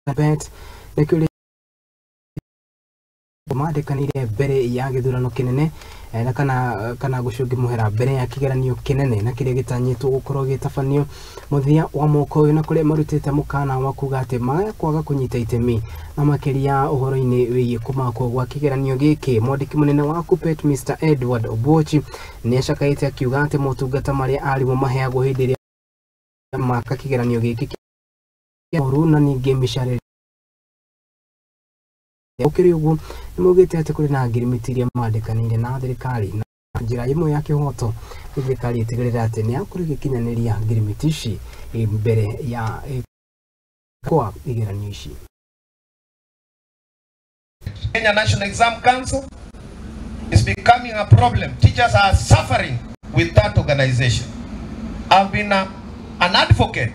KUPPET nĩkĩo mandĩkanĩire mbere ya gĩthurano kĩnene na kana gũcũngi mũhera mbere ya kĩgeranio kĩnene na kĩrĩa gĩtanyĩtwo gũkorwo gĩtabanio mũthia wa mwaka ũyũ, na kũrĩa marutĩte mũkana wa kuga atĩ maya kwaga kũnyita itemi na makĩria ũhoro-inĩ wĩgiĩ kũmakwo gwa kĩgeranio gĩkĩ. Mwandĩki mũnene wa KUPPET Mr Edward Obwochi nĩacakaĩte akiuga atĩ motungata marĩa arimũ maheagwo hĩndĩ ĩrĩa maka kĩgeranio gĩkĩ kĩa na ningĩ mĩcara. Gũkĩrĩ ũguo nĩmaugĩte atĩ kũrĩ na ngirimiti iria mandĩkanĩire na thirikari na njĩra ĩmwe ya kĩhoto nĩ thirikari ĩtigĩrĩre atĩ nĩyakorwo ĩgĩkinyanĩria ngirimiti ici mbere ya kwa igeranio ici. Kenya National Exam Council is becoming a problem. Teachers are suffering with that organization. I've been an advocate.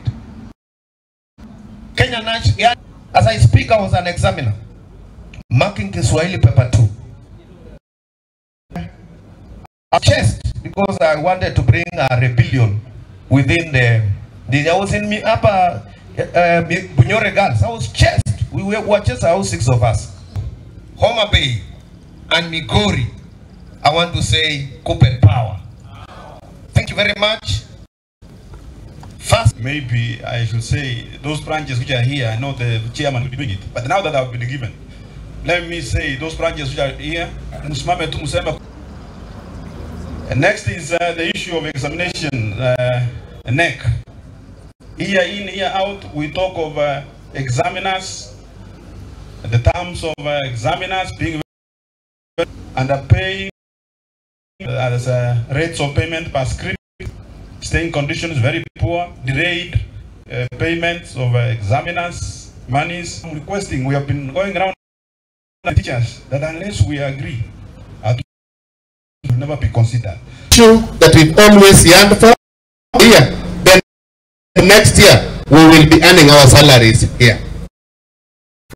Kenya National, as I speak, I was an examiner marking Kiswahili paper 2. I chased because I wanted to bring a rebellion within the I was in upper Bunyore Girls. I was chased. We were chased, all 6 of us. Homa Bay and Migori, I want to say KUPPET power. Thank you very much. First, maybe I should say those branches which are here, I know the chairman will be doing it, but now that I've been given, let me say those branches which are here, musimame tu museme. And next is the issue of examination, NEC. Year in, year out, we talk of examiners, the terms of examiners being underpaid, as rates of payment per script, staying conditions very poor, delayed payments of examiners, monies. I'm requesting, we have been going around the teachers that unless we agree, it will never be considered. Issue that we've always yearned for here, then next year we will be earning our salaries here.